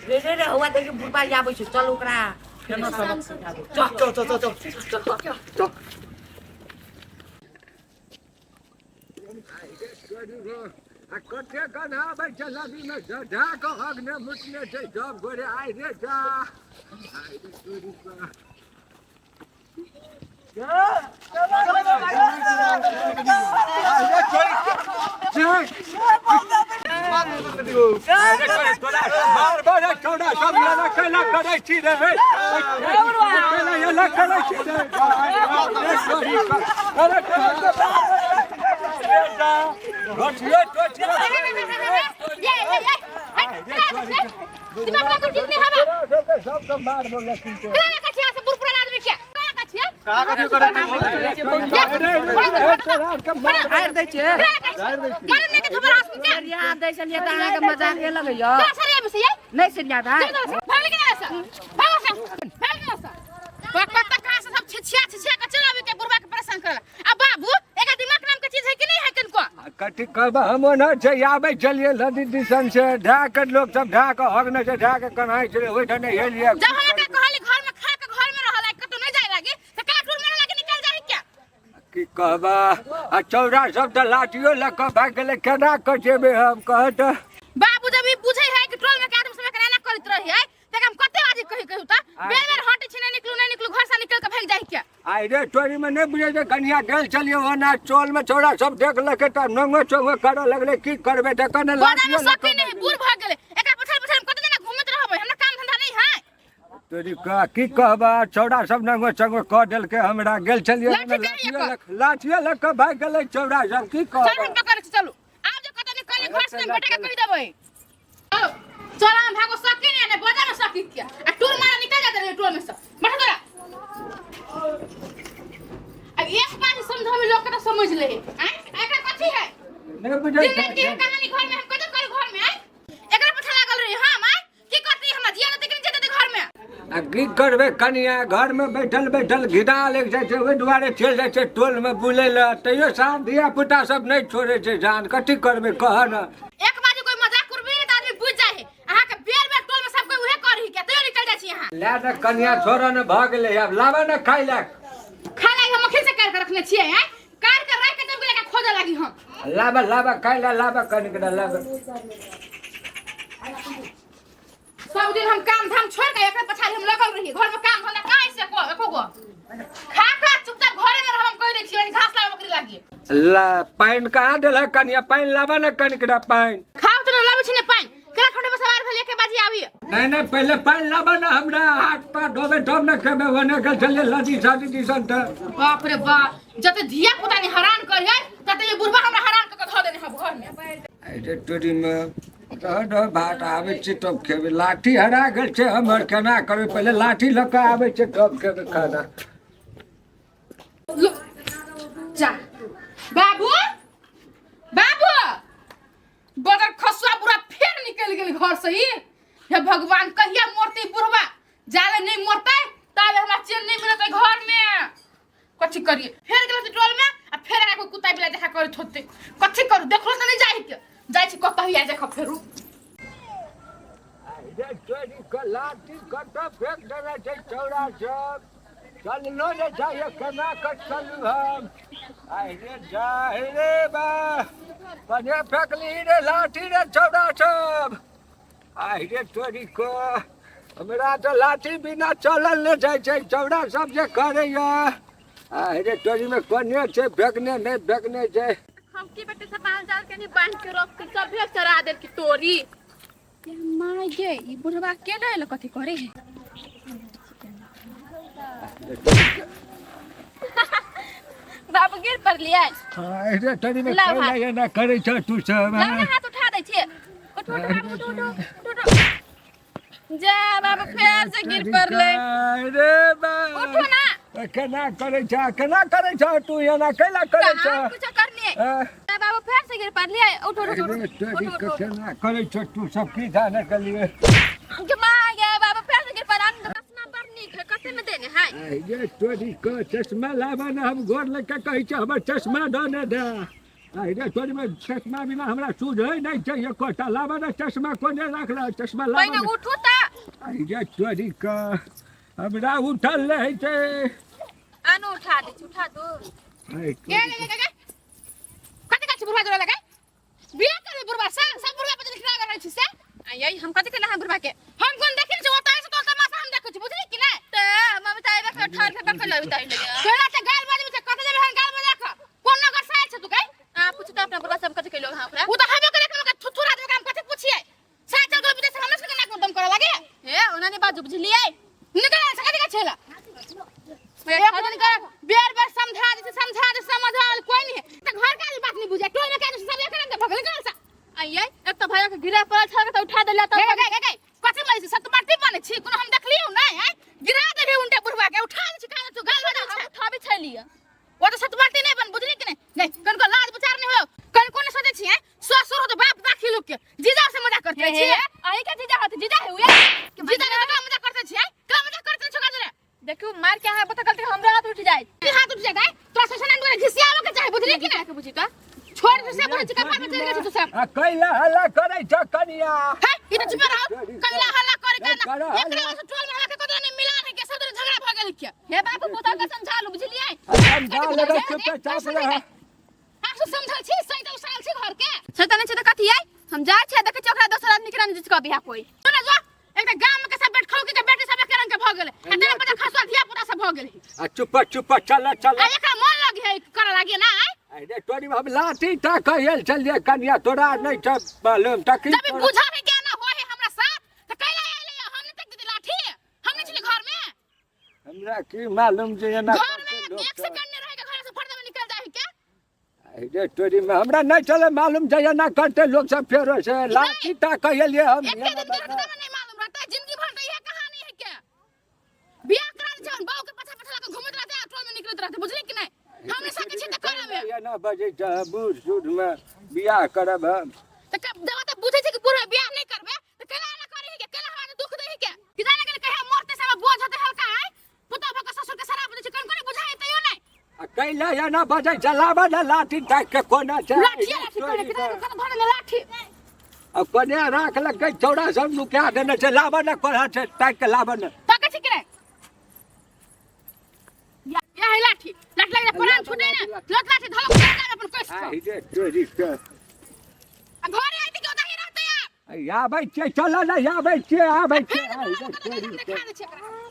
रे रे रे हौवा देखि बुढ़बा आबै छै, चल ओकरा केना सबक सिखाबै। चल चल चल चल चल चल। आ कते गन्हाबै छै नदीमे झा कऽ हगने मुतने छै सब गोरे। आइ रे जा, आइ रे तोरी कऽ। आइ रे तोरी कऽ। मार मार छौड़ा सब एना कैला करै छी रे? कैला एना करै छी रे? अरे ये ये ये, हट दिमाग में कुछ नहीं हवा। सब सब मार बोले के केना कछिया से बुढ़ पुरान आदमी के केना कछिया? कहाँ कथी करै छी? मारि दै छै। मारे नहीं के खबर आस के। सरिया दै छलियै तऽ अहाँके मजाके लगैया। केना सरिया में से ये? नहि सरिया भाइ। चल चल, भाग के ना से, भागो से, भाग ना से। कत कहाँ से सब छिछिया छिछिया के चलाबी के बुढ़वा के परेशान करला। आ बाबू, एका दिमाग नाम के चीज है कि नहीं है किनको? कथी कहब, हम ओना छै आबै छलियै नदी दिसन से, ढा के लोक सब ढा के हगने छै, ढा के कन्हाइ छलै, ओहिठाम हेलियै। जब हमरा के कहली घर में खा के घर में रहला, कतौ नहीं जाए लागी, त का टूर मारे लागी निकल जाही क्या? की कहबा, आ चौरा सब तऽ लाठियो लऽ कऽ भागि गेलै, केना कऽ जेबै हम कह तऽ? बाबू, जब ई बुझै है कि टोल में के आदमी सब एकरा एना करैत रही है, त हम कते बाजी कही कहू त बेर बेर हटै छी, नहीं निकलू, नहीं निकलू, घर से निकल के भागि जाही क्या? आइ रे टोरी में नहि बुझै छै कनिया, गेल छलियै ओना टोल में, चौरा सब देखलकै तऽ नंगो चौंगो करऽ लगलै। की करबै तऽ कने गोदा में लाठियो लऽ सकी नहीं, बूढ़ भऽ गेलै, एकरा पछाड़ पछाड़ हम कते दिना घूमैत रहबै? हमरा काम धंधा नहीं है। तोरी का की कहबा, चौरा सब नंगो चंगो कऽ देलकै हमरा। गेल छलियै लाठी ओना कहिया लाठियो कऽ? लाठियो लऽ कऽ भागि गेलै चौरा सब, की चल कहबा? हम पकड़ के चलू। आब जे कतौ निकले घर से, बेटा के कहि देबै। चलो चल, हम भागो सकी नहीं ने बजा में सकी के आ टूर मारा निकल जाते रहे टोल में से। बैठो तोरा। अब एक बार समझावे लोग के तो समझ ले। आय, एकरा कथी है? नहि बुझै दिन रात छै। की कहानी घर में हम कतौ करू घर में? आय, एकरा पछा लागल रही हम। आय, की करती हमरा जिया देते कि नहीं जेते घर में? आ की करबै कनिया, घरमे बैठल बैठल घिना लागि जाइ छै, ओहि दुआरे चलि जाइ छै टोलमे बुलै लए, तैयो सार धिया पुता सब नहि छोड़ै छै जान। कथी करबै कह ने? एक बार कोई मजाक करबी ने त आदमी बुझ जाए है। अहाँ के बेर बेर टोल में सब कोई उहे करही के तैयो निकल जाइ छी अहाँ। लए ने कनिया, छोड़ ने, भऽ गेलै, आब लाबऽ ने खाइ लए। खाय लागी हम अखन से काट के रखने छियै। आय, काट के राख के तब के खोजे लागी हम। लाबऽ लाबऽ, खाइ लए लाबऽ, कनिक ने लाबऽ। सब दिन हम काम धाम छोड़ के एकरे पछाड़ी हम लगल रही। घर में काम धंधा काहे से को एको गो खा खा चुपचाप घरे में रहब। हम कहि दै छियै, घास लाबे बकरी लागी। ला, पानि कहाँ देलक कनिया? पानि लाबऽ ने कनिक ने पानि। खाओ तो लाबै छी ने पानि। केना ठंडे पर सवार भेल एके बाजी आबी? नहि नहि, पहिले पानि लाबऽ ने, हमरा हाथ पाँव धोबै तब ने खेबै। ओने गेल छलियै लदी सदी दिसन तऽ। बाप रे बाप, जते धिया पुता ने हरान करियै तते ये बुढ़बा हमरा हरान क के धऽ देने हब घर में। अरे तोरीमे रह रह, भात आबै छै तब खेबै। लाठी हरा गेल छै हमर, केना करबै? पहिले लाठी लऽ कऽ आबै छै तब खेबै खाना। लो, जा बाबू, बाबू, बदर खसुआ बुढ़ा फेर निकलि गेल घर से ही। हे भगवान, कहिया मरतै बुढ़वा? जाले नहीं मरतै ताले हमरा चैन नहीं मिलतै घर में। कथी करिए? फेर गेल टोल में आ फेर एकरा कोई कुत्ता बिला देखा करैत होतै। कथी करू? देखलो तऽ नहीं जाइ के जाइ छी कतऽ आ देख फेरू। अरे तोरी के, लाठी कतऽ फेंक देने छै चौरा सब? चललो ने जाइए, केना कऽ चलू हम? अरे जा रे बा, कने फेंकली रे लाठी रे चौरा सब? अरे तोरी के, हमरा तऽ लाठी बिना चलल नहि जाइ छै, चौरा सब जे करैया। अरे तोरीमे कोने छै फेकने? नहि फेकने छै। हम की बेटे से माल जाल के नहीं बांध के रख के सभे चरा देल की तोरी। ये माय गे, ई बुढ़वा के ले कथी करे है? बाबू, गिर पर लिया। अरे तोरीमे लाउ हाथ। कैला एना करै छ तू सब? लाउ ने, हाथ उठा दै छियै। उठो उठो बाबू, उठो उठो उठो उठो। जा बाबू, फेर से गिर पड़लै। अरे बा, उठो ना। केना करै छ, केना करै छ तू एना? कैला करै छ? कहाँ कुछ करलिए? अ, जा बाबू, फेर से गिर पड़लिए। उठो उठो उठो। अरे तोरी उठो के, उठो। केना करै छ तू सब? की जाने के लिए? के माँ गे, बाबू फेर से गिर पड़ल। चश्मा बड़ नीक है, कते में देने है? अरे तोरी के, चश्मा लाबा ने, हम गोर लग के कहै छै, हमर चश्मा दऽ ने दे। अरे तोरी में चश्मा बिना हमरा सूझै नहि छै एकोटा। लाबा ने चश्मा, कोने राखल चश्मा? लाबा पहिने ने। उठू तऽ। आइ चोरी के हमरा उठल रहै छै। आनो उठा दे छी, उठा दो। आइ गे गे गे गे कते काछ बुढ़वा जोड़ा लगे बियाह करबे बुढ़वा से सब बुढ़वा पर लिखना रहै छी से। आई हम कथि केला हम बुढ़वा के? हम कोन देखै छी ओतय से तोर तमाशा हम देखै छी, बुझली कि नै? त मम्मी त आइबे के ठार के बकल लबी ताई लगे। तोरा त गाल बजबै छै, कते जेबै हम गाल बजा क? कोन नगर से आयल छै तू गई? आ पूछ त अपना बुढ़वा सब कथि केलो हां ओकरा। उ त हबे करे के थुथुरा देबे, हम कथि पुछियै? साथ चल गेल विदेश, हमरा सबके नाक में दम करे लागे। हे ओना नै बाजू, बुझलियै? निकल से कथि के छेला? एक दिन कर बेर बेर समझा दे, समझा दे, समझा कोई नहीं है त घर के आदमी बात नहीं बुझे, टोल में के आदमी सब एक रंग के भगल निकल से। आई एक त भैया के गिरा पड़ल छल त उठा देला त। गे गे गे गे कथि मरै छी? सत माटी बनै छी कोनो हम देखलियौ नै? आय गिरा देबे उनटे बुढ़वा के, उठा दे छी कान तू गाल बजा हम उठाबे छलियै। ओ त सत माटी नै बन, बुझली कि नै? नै कनको लाज विचार नै हो, कनको नै सोचै छी? ससुर हो त बाप राखी लोग के जीजा से मजा करते छी। आई के जीजा हत, जीजा है उए जीजा के का मजा करते छी? का मजा करते छोका जोरे? देखू मार के अहाँ बता गलती हमरा हाथ उठ जाए। की हाथ उठ जाए? तोरा से सनन दुआरे घिसियाबे के चाही, बुझली कि नै? के बुझी त छोड़ दे से बोलै छी, कपार में चलि गेल छी तू सब। आ कैला हल्ला करै छ कनिया? हे ई त चुप रहो, कैला हल्ला करे के ना करा हल्ला। एकरा से टोल में हमरा के कतो नै मिलान है के सब झगड़ा भ गेल के। हे बाबू पुता के समझालू, बुझलियै? समझा लेबै, चुपचाप रह। आप सब समझल छी, सही त उसाल छी घर के। से त नै छै त कथि है? हम जाइ छियै, देखै छियै ओकरा दोसर आदमी के रंजिश क बियाह कोई। तो ना जो एकटा गाम के सब बैठ खौ के बेटी सब एक रंग के भ गेलै आ तेरा पता खसुआ धिया पुता सब भ गेलै। आ चुप चुप चल चल। आ एकरा मन लगे है करे लागे ना आय। अरे तोरी हम लाठी टा कहियल चलिए कनिया, तोरा नहीं छ मालूम तकी। जब बुझा है क्या ना हो है हमरा साथ त कैला आइले? हम नहीं तक दीदी लाठी, हम नहीं छली घर में। हमरा की मालूम जे एना घर में एक सेकंड नहीं रहेगा, घर से फट दे निकल जाए क्या? अरे तोरी में हमरा नहीं चले मालूम जे एना करते लोग सब फेरो से लाठी टा कहिलिए हम। एक दिन के रहते नहीं मालूम रहता, जिंदगी भर तो यह कहानी है क्या? बियाह करा दे छन बाऊ के पछा पछा लगा घूमत रहते आ टोल में निकलत रहते, बुझली कि नहीं? हमने सके छी त करबे। एना बजै छ बूढ़ सूढ़ में बियाह करब हम त कब देवा त बुझै छै कि बूढ़ बियाह नहीं करबे त केला एना करे है के, केला हमरा दुख दे है के? कि जाने गेल कहे मरते सब बोझ होते हल्का आय पुतो भ के ससुर के शराब दे छै, कन कोनी बुझाय तैयो नहीं। आ कैला एना बजै छ? लाबऽ ने लाठी ताकि के कोना छै। लाठी लाठी करे के कत धरे ले लाठी। आ कोने राख लकै चौड़ा सब नुका देने छै, लाबऽ ने कोना छै ताकि के लाबऽ ने। ताकै छै कि नहीं? या या है लाठी, लाठी लगे प्राण छूटे ने लत लाठी धलक कर अपन कस के। आइ रे चोरी के आ घरे आइते के ओतही रहते आप। आबै छियै, चल ने आबै छियै, आबै छियै। फेर आइ रे चोरी के देखा दे छै एकरा।